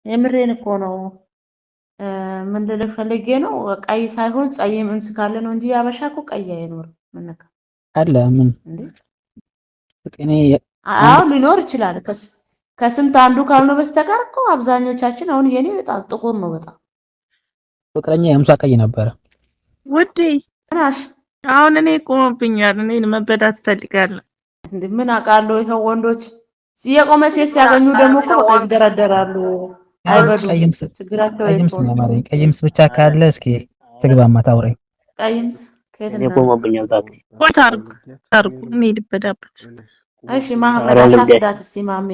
የምሬን እኮ ነው። ምን ልልህ ፈልጌ ነው፣ ቀይ ሳይሆን ጸይም እምስ ካለ ነው እንጂ ያበሻ እኮ ቀይ አይኖርም። ምን ነካ አለ ምን እንዴ? እኔ አዎ ሊኖር ይችላል፣ ከስንት አንዱ ካልነው በስተቀር እኮ አብዛኞቻችን አሁን የኔ በጣም ጥቁር ነው። በጣም ፍቅረኛ የምሷ ቀይ ነበረ። ውዴ ናሽ አሁን እኔ ቆሞብኛል። እኔ መበዳት እፈልጋለሁ። እንዴ ምን አውቃለሁ። ይኸው ወንዶች የቆመ ሴት ሲያገኙ ደግሞ እኮ በቃ ይደረደራሉ። አይበዱም። ቀይምስ ችግራቸው ቀይምስ የት ነው? ነው ያማረኝ። ቀይምስ ብቻ ካለ እስኪ ትግባማ ታውራኝ። ቀይምስ ከየት እኔ እናምጣ? ቆሞብኛል እባክሽ። ቆይ ታርጉ ታርጉ፣ እኔ ልበዳበት። እሺ መሐመድ ኧረ ልብዳሽ። አሻፍዳት እስቲ ማሜ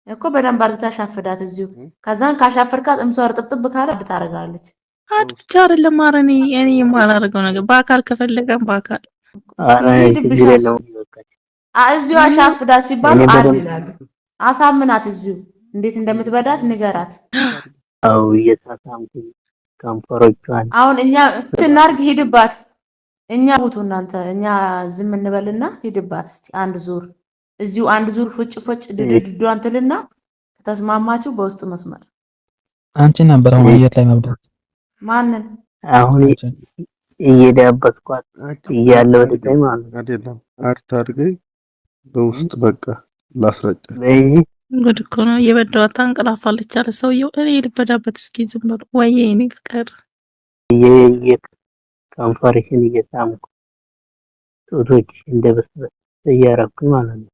እኮ በደንብ አድርግታ አሻፍዳት እዚሁ። ከዛን ካሻፈርካት እምሷ እርጥብጥብ ካለ ታደርጋለች። አድ ብቻ አይደለም። ኧረ እኔ የማላደርገው ነገር በአካል ከፈለገም በአካል እስቲ ኧረ ሂድብሽ ችግር የለውም በቃ። እዚሁ አሻፍዳት ሲባሉ እኔ አንድ በደንብ ይላሉ። አሳምናት፣ እዚሁ እንዴት እንደምትበዳት ንገራት። አው እየሳሳምኩኝ ከንፈሮቿን አሁን እኛ ትናርግ ሂድባት። እኛ ውጡ እናንተ፣ እኛ ዝም እንበልና ሂድባት እስቲ አንድ ዙር እዚሁ አንድ ዙር ፍጭ ፍጭ ድድድዷን ትልና ከተስማማችሁ በውስጥ መስመር አንቺ ነበር አሁን አየር ላይ መብዳት። ማንን አሁን አንቺን እየዳበስኳት እያለ ወደ ላይ ማለት ነው። አይደለም አርት አድርገኝ በውስጥ በቃ ላስረጫ። በይ ጉድ እኮ ነው። እየበዳዋት ታንቀላፋለች አለ ሰውየው። እኔ ልበዳበት እስኪ ዝም በሉ። ወይዬ የኔ ፍቅር ከንፈርሽን እየሳምኩ ጡቶችሽን ደበስበስ እያረኩኝ ማለት ነው።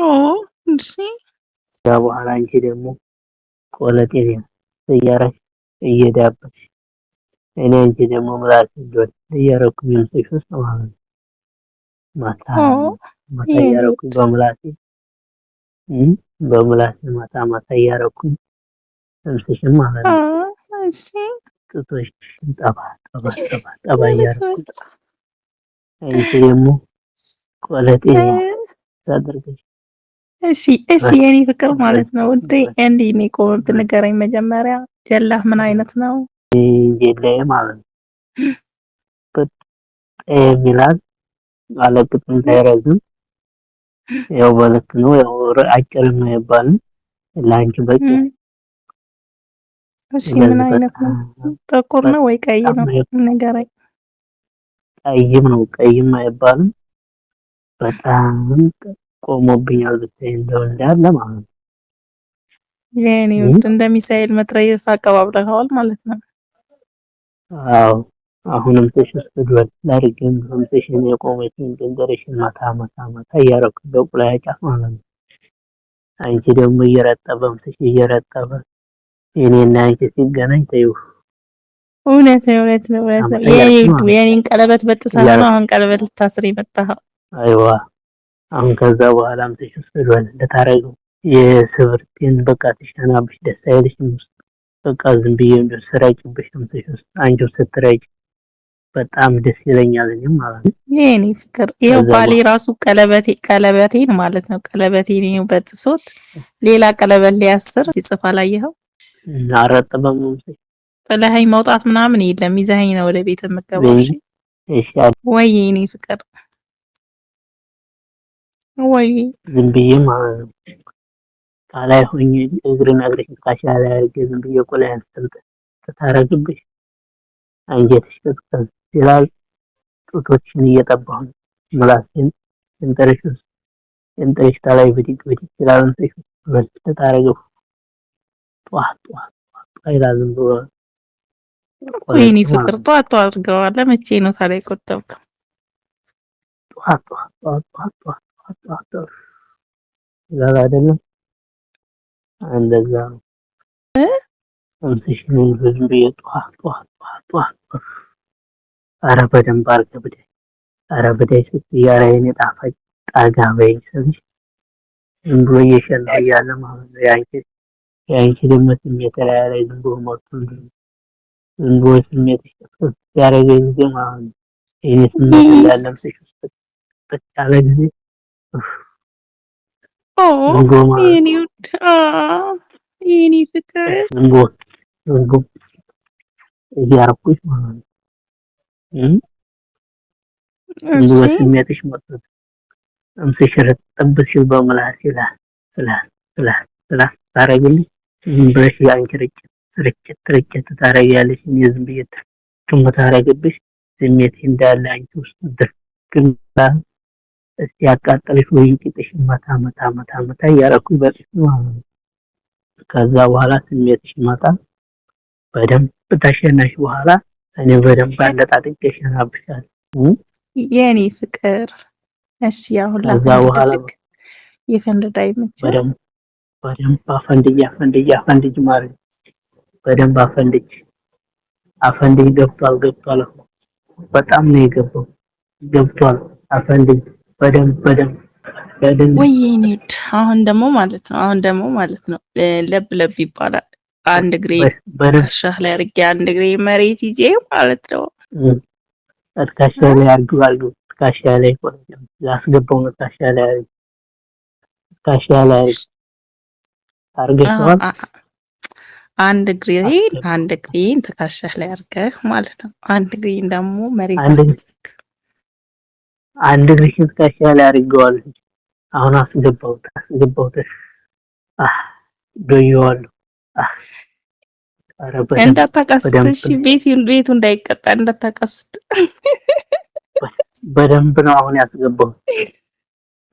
ኦ እሺ ከዛ በኋላ አንቺ ደግሞ ቆለጤን እያረግሽ እየዳበስሽ እኔ አንቺ ደግሞ ምላስሽን ዶል እያረኩኝ ምስሽ ውስጥ ማለት ነው። ማታ ኦ ማታ የኔ እያረኩኝ በምላሴ በምላሴ ማታ ማታ እያረኩኝ እምስሽን ማለት ኦ ነው። እሺ ጡቶችሽን ጠባ ጠባ ጠባ ጠባ እያረኩኝ አንቺ ደግሞ ቆለጤን አድርገሽ እሺ እሺ የኔ ፍቅር ማለት ነው ውዴ። እንዲህ እኔ ቆመብህ ንገረኝ መጀመሪያ ጀላህ ምን አይነት ነው? ጀላዬ ማለት ነው። በጣም ይላል አለቅጥም ሳይረዝም ያው በልክ ነው። ያው አጭርም አይባልም ለአንቺ በቂ እም። እሺ ምን አይነት ነው? ጥቁር ነው ወይ ቀይ ነው? ንገረኝ። ቀይም ነው፣ ቀይም አይባልም። በጣም ቆሞብኛል ብታይ እንደው እንዳለ ማለት ነው። የኔ ውድ እንደ ሚሳኤል መትረየስ አቀባብለኸዋል ማለት ነው። አዎ አሁንም ትሽ ውስጥ ዶል ላድርግም ህምስሽን የቆመችን ድንገርሽን ማታ ማታ ማታ እያረኩ በቁላያ ጫፍ ማለት ነው። አንቺ ደግሞ እየረጠበ ህምስሽ እየረጠበ እኔና አንቺ ሲገናኝ ተይው። እውነት ነው፣ እውነት ነው፣ እውነት ነው። የኔ ውድ የኔን ቀለበት በጥሰህ ነው አሁን ቀለበት ልታስር የመጣኸው። አይዋ አሁን ከዛ በኋላ ህምስሽ ውስጥ ዶል ልታረገው የስብርቴን በቃ ትሸናብሽ ደስ አይልሽም ውስጥ በቃ ዝም ብዬ እንደው ስረጭብሽ ህምስሽ ውስጥ አንቺው ስትረጭ በጣም ደስ ይለኛል እኔም ማለት ነው። የኔ ፍቅር ይኸው ባሌ ራሱ ቀለበቴ ቀለበቴን ማለት ነው ቀለበቴን ይኸው በጥሶት ሌላ ቀለበት ሊያስር ሲጽፍ አላየኸው? አረጥበም ጥለኸኝ መውጣት ምናምን የለም ይዘኸኝ ነው ወደ ቤት የምገባው። እሺ እሺ ወይ የኔ ፍቅር ወይ ዝም ብዬ ማለት ነው ካላይ ሆኜ እግርን እግርሽን ትከሻ ላይ አድርጌ ዝም ብዬ ቁላዬን ስልጥ ስታረግብሽ አንጀትሽ ቅዝቅዝ ይላል። ጡቶችሽን እየጠባሁ ምላስሽን እንጥርሽ ውስጥ እንጥርሽ ታላይ ብድግ ብድግ ይላል። እንጥርሽ ውስጥ ስታረገው ጧ ጧ ጧ ይላል ዝም ብሎ ወይኔ ፍቅር ጧ ጧ አድርገዋል። ለመቼ ነው ታዲያ የቆጠብከው? ጧ ጧ ጧ ጧ ጧ ጧ ጧ ይላል አይደለም? እንደዛ ነው። እምስሽን ዝም ብዬ ጧ ጧ ጧ ጧ ኧረ በደንብ አድርገህ ብዳይ፣ ኧረ ብዳይ ስትይ ኧረ የኔ ጣፋጭ ጠጋ በይኝ ስልሽ ዝም ብሎ እየሸናሁ እያለ ማለት ነው። የአንቺ ደግሞ ስሜት ላይ ላይ ዝም ብሎ መጥቶ ዝም ብሎ ስሜትሽ ቅስቅስ ያደረገኝ ጊዜ ማለት ነው። የኔ ስሜት እንዳለ እምስሽ ውስጥ ጥቅ ያለ ጊዜ ኦ ዝም ብሎ ማለት ነው። የኔ ውድ የኔ ፍቅር ዝም ብሎ ዝም ብሎ እያረኩሽ ማለት ነው። ዝም ብሎ እሺ ስሜትሽ መጥቶ እምስሽ ርጥብ ሲል በምላስ ይላል ይላል ይላል ይላል። ታረግልኝ ዝም ብለሽ አንቺ ርጭት ርጭት ርጭት ታረጊያለሽ። እኔ ዝም ብዬ ድርግም ታረግብሽ ስሜት እንዳለ አንቺ ውስጥ ድርግም እስቲ ያቃጠልሽ ወይ ቂጥሽ መታ መታ መታ መታ እያረኩኝ በጥፊ ማለት ነው። ከዛ በኋላ ስሜትሽ ይመጣል። በደንብ ተሸናሽ በኋላ እኔ በደንብ አለጣጥቄ እሸናብሻለሁ። የኔ ፍቅር እሺ፣ አሁን ከዛ በኋላ ላፈንድልክ። የፈንድዳ ይመቻል። በደንብ በደንብ አፈንድጅ አፈንድጅ አፈንድጅ ማለት በደንብ አፈንድጅ አፈንድጅ። ገብቷል ገብቷል፣ በጣም ነው የገባው። ገብቷል። አፈንድጅ በደንብ በደንብ በደንብ። ወይ የኔ ውድ፣ አሁን ደግሞ ማለት ነው አሁን ደግሞ ማለት ነው ለብ ለብ ይባላል። አንድ እግሬ በደንብ ትከሻህ ላይ አድርጌ አንድ እግሬ መሬት ይዤ ማለት ነው። ትከሻ ላይ አድርጊው አድርጊው። ትከሻ ላይ ቆይ ላስገባው ነው። ትከሻ ላይ አድርጊው፣ ትከሻ ላይ አድርጊው። አድርገሽዋል። አንድ እግሬን አንድ እግሬን ትከሻህ ላይ አድርገህ ማለት ነው። አንድ እግሬን ደግሞ መሬት አንድ አስይዘህ። አንድ እግርሽን ትከሻ ላይ አድርጌዋለሁ። አሁን አስገባሁት አስገባሁት። አህ ዶየዋለሁ። አህ ኧረ በደንብ እንዳታቀስት በደንብ እሺ፣ ቤቱ ቤቱ እንዳይቀጣ እንዳታቀስት። በደንብ ነው አሁን ያስገባሁት።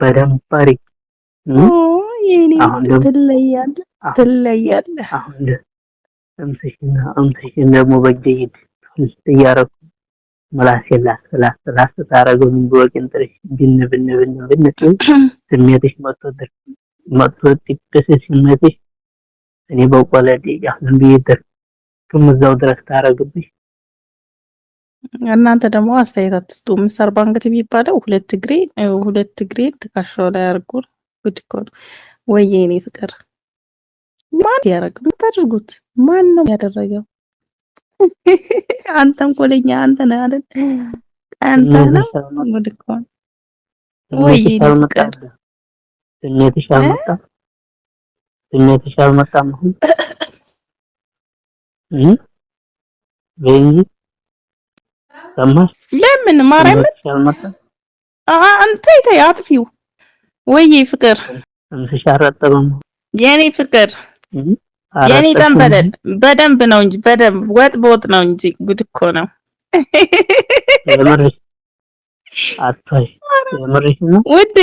በደንብ አድርጌ ኦ የኔ አሁን ውድ ደግሞ ትለያለህ ትለያለህ። አሁን እምስሽን እምስሽን ደግሞ በእጄ እያደረኩ ምላሴን ላስ ላስ ላስ ታደርገው ዝም ብሎ ቂንጥርሽ ብን ብን ብን ብን ሲል ስሜትሽ መጥቶ መጥቶ ጥቅስ ስሜትሽ እኔ በቆለጤ ጫፍ ዝም ብዬ ድርግም እዛው ድረስ ታደርግብሽ። እናንተ ደግሞ አስተያየት አትስጡ። ምሳር ባንገት የሚባለው ሁለት እግሬን ትከሻው ላይ አድርጎ ነው። ጉድ እኮ ነው። ወይ የኔ ፍቅር ማን ያደረገው? የምታደርጉት ማን ነው ያደረገው? አንተም ኮለኛ አንተ ነህ አይደል? አንተ ነው። ስሜትሽ አልመጣም። ጉድ እኮ ነው። ወይ ስሜትሽ የኔ ፍቅር። አልመጣም። ስሜትሽ አልመጣም። ስሜትሽ አልመጣም። አሁን በይ እንጂ ሰማሽ? ለምን ማርያምን ስሜትሽ አልመጣም። አንተ ተይ አጥፊው። ወይዬ ፍቅር። እምስሽ አልረጠበም። የኔ ፍቅር እም የኔ አልረጠብሽም? ጠንበለል በደንብ ነው እንጂ በደንብ ወጥ በወጥ ነው እንጂ ጉድ እኮ ነው። የምርሽ አትዋሽ። የምርሽ ነው። ውዴ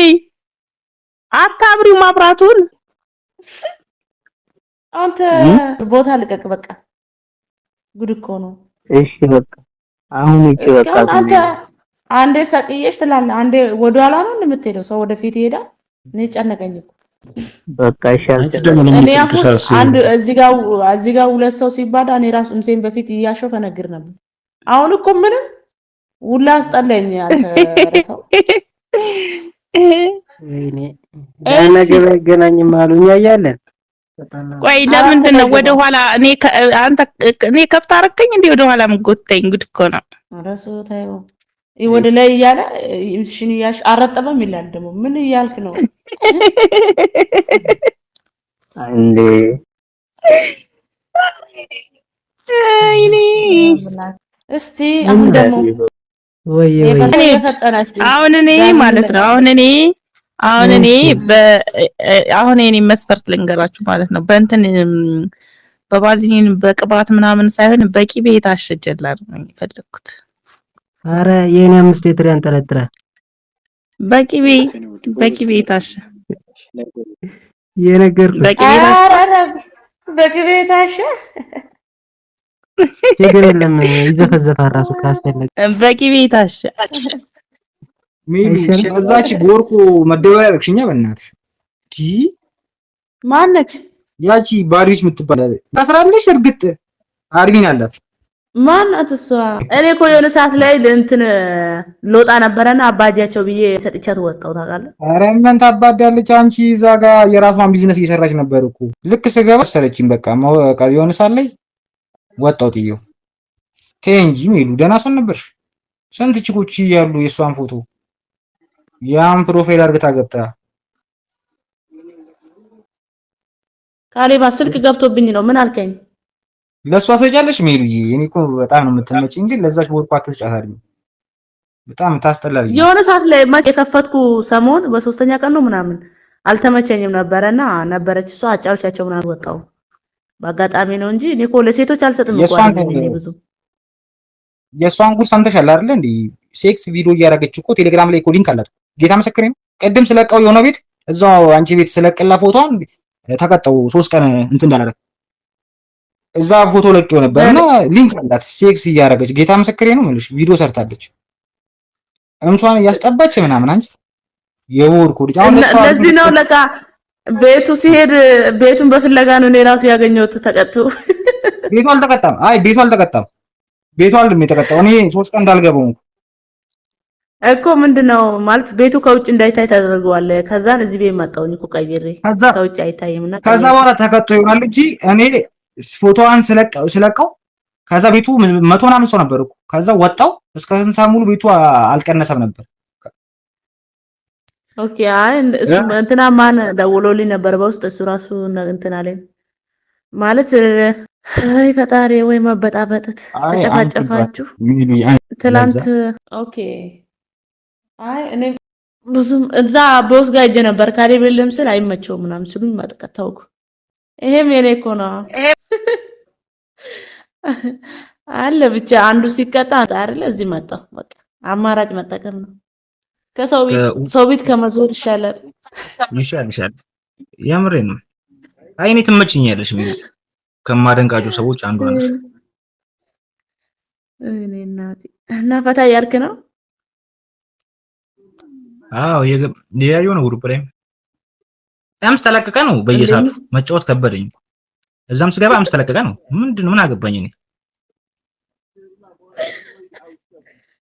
አታብሪው ማብራቱን። አንተ ቦታ ልቀቅ በቃ። ጉድ እኮ ነው። እሺ በቃ አሁን እቺ በቃ እስካሁን አንተ አንዴ ሰቅየሽ ትላለህ፣ አንዴ ወደኋላ ነው እንደምትሄደው። ሰው ወደፊት ይሄዳል። እኔ ጨነቀኝ እኮ። በቃ እሺ አንቺ ደግሞ አልጨነቅም። ለምን እኔ አሁን ይጨንቅሻል? አንድ እዚህ ጋር ሁለት ሰው ሲባል እኔ ራሱ እምሴን በፊት እያሸው ፈነግር ነበር። አሁን እኮ ምንም ሁላ አስጠላኝ። አንተ ኧረ ተው። ወይኔ ነገ ባይገናኝም አሉ እኛ እያለን። ቆይ ለምንድን ነው ወደ ኋላ እኔ አንተ እኔ ከፍታ አደረከኝ እንዴ? ወደ ኋላ የምትጎትተኝ ጉድ እኮ ነው። ኧረ እሱ ተይው። ይህ ወደ ላይ እያለ እምስሽን እያሽ አልረጠበም ይላል። ደግሞ ምን እያልክ ነው? እንዴ። ወይኔ። እስቲ አሁን ደግሞ ወይ ወይ የፈጠነ እስቲ አሁን እኔ ማለት ነው አሁን እኔ አሁን እኔ መስፈርት ልንገራችሁ ማለት ነው። በእንትን በባዝሊን በቅባት ምናምን ሳይሆን በቂቤ የታሸ ጀላ ነው የፈለኩት። አረ የኔ 5 ሊትር ያንጠለጥላል። በቂቤ የታሸ የነገርኩሽ በቂቤ የታሸ። ኧረ በቅቤ የታሸ። ችግር የለም ይዘፈዘፋል ራሱ ካስፈለገ። በቂቤ የታሸ። ሜሉ አይሻልም? እዛች ጎርቆ መደበሪያ ያደረግሽኛ በእናትሽ ዲ ማነች? ያቺ ባሪዎች የምትባል ታስራለሽ። እርግጥ አርሚን አላት። ማናት እሷ? እኔ እኮ የሆነ ሰዓት ላይ እንትን ልወጣ ነበረና አባጃቸው ብዬ ሰጥቻት ወጣሁ። ታውቃለህ? ኧረ ምን ታባዳለች አንቺ እዛ ጋ የራሷን ቢዝነስ እየሰራች ነበር እኮ። ልክ ስገባ መሰለችኝ በቃ የሆነ ሰዓት ላይ ወጣሁ ጥዬው። ተይ እንጂ ሜሉ ደህና ሰው ነበርሽ። ስንት ችኮች እያሉ የእሷን ፎቶ ያን profile አድርግታ ገብታ። ካሌባ ስልክ ገብቶብኝ ነው። ምን አልከኝ? ለእሷ ሰጫለሽ ሜሉዬ? እኔ እኮ በጣም ነው የምትመጪኝ፣ ግን ለዛች ቦርኳ አትርጫት አይደል? በጣም ታስጠላለች። የሆነ ሰዓት ላይ የከፈትኩ ሰሞን በሶስተኛ ቀን ነው ምናምን አልተመቸኝም ነበረና ነበረች እሷ አጫውቻቸው ምናምን ወጣው። በአጋጣሚ ነው እንጂ እኔ እኮ ለሴቶች አልሰጥም እኮ የእሷን አይደል እኔ ብዙ። የእሷን ጉድ ሰምተሻል አይደለ? እንዴ sex video እያደረገች እኮ ቴሌግራም ላይ እኮ link አላት። ጌታ ምስክሬ ነው። ቅድም ስለቀው የሆነ ቤት እዛው አንቺ ቤት ስለቅላ ፎቶዋን ተቀጠው 3 ቀን እንትን እንዳላደረግ እዛ ፎቶ ለቄው ነበር እና link አላት sex እያደረገች። ጌታ ምስክሬ ነው የምልሽ፣ ቪዲዮ ሰርታለች። እምሷን እያስጠባች ምናምን። አንቺ የቦርኩ ልጅ አሁን እሷ ለዚህ ነው ለካ ቤቱ ሲሄድ ቤቱን በፍለጋ ነው እኔ ራሱ ያገኘሁት ተቀጥቶ። ቤቱ አልተቀጣም። አይ ቤቱ አልተቀጣም። ቤቱ አይደለም የተቀጣው። እኔ 3 ቀን እንዳልገባው እኮ ምንድነው ማለት ቤቱ ከውጭ እንዳይታይ ተደርገዋል። ከዛን እዚህ ቤት መጣሁኝ እኮ ቀይሬ ከዛ ከውጭ አይታይምና ከዛ ቀይሬ በኋላ ተቀጥቶ ይሆናል እንጂ እኔ ፎቶዋን ስለቀው ከዛ ቤቱ 100 ምናምን ሰው ነበር እኮ። ከዛ ወጣው እስከ ስንት ሰዓት ሙሉ ቤቱ አልቀነሰም ነበር። Okay፣ አይ እሱ እንትና ማን ደውሎልኝ ነበር በውስጥ፣ እሱ ራሱ እንትና አለኝ ማለት አይ ፈጣሪ ወይ መበጣበጥት አይ አንቺ ተጨፋጨፋችሁ ሚሉ አንቺ ትላንት። ለዛ Okay፣ አይ እኔ ብዙም እዛ በውስጥ ጋር ሄጄ ነበር ካሌብ የለም ስል አይመቸውም ምናምን ሲሉኝ ማጥቀት ታውኩ። ይሄም የኔ እኮ ነው አለ ብቻ አንዱ ሲቀጣ አይደለ እዚህ መጣሁ። በቃ አማራጭ መጠቀም ነው። ከሰው እስከ ቤት ሰው ቤት ከመዞር ይሻላል። ይሻል ይሻል። የምሬ ነው። አይ እኔ ትመችኛለሽ ሚሉ፣ ከማደንቃቸው ሰዎች አንዷ ነሽ። እኔ እናቴ እና ፈታ እያልክ ነው። አዎ የያየው ነው። Group ላይ አምስት ተለቀቀ ነው፣ በየሰዓቱ መጫወት ከበደኝ። እዛም ስገባ አምስት ተለቀቀ ነው። ምንድን ነው ምን አገባኝ እኔ።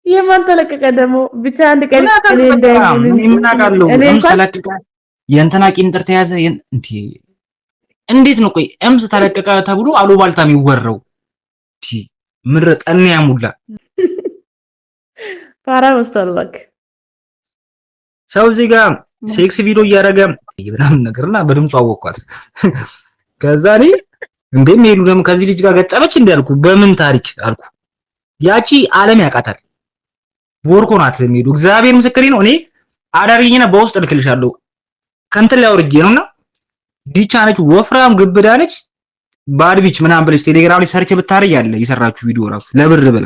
የማን ተለቀቀ ደግሞ? ብቻ አንድ ቀን ምን እኔ አውቃለሁ በቃ እንዳይሆን ምን እንጂ ምን አውቃለሁ። እኔ እምስ እንኳን ተለቀቀ፣ የእንትና ቂንጥር ተያዘ። እንዴ እንዴት ነው ቆይ እምስ ተለቀቀ ተብሎ አሉባልታ የሚወራው? እንዴ ምድረ ጠኔ ያሙላ። ፓራ በዝቷል እባክህ። ሰው እዚህ ጋር sex video እያደረገ ምናምን ነገርና በድምፁ አወቅኳት። ከዛ እኔ እንዴ ሜሉ ደግሞ ከዚህ ልጅ ጋር ገጠመች እንዴ አልኩ። በምን ታሪክ አልኩ። ያቺ ዓለም ያውቃታል። ቦርኮ ናት ሜሉ። እግዚአብሔር ምስክሬ ነው። እኔ አዳርኝና በውስጥ እልክልሻለሁ። ከእንትን ላይ አውርጄ ነውና ዲቻ ነች፣ ወፍራም ግብዳ ነች። Bad bitch ምናምን ብለሽ ቴሌግራም ላይ search ብታረጊ ያለ የሰራችሁ ቪዲዮ ራሱ ለብር ብላ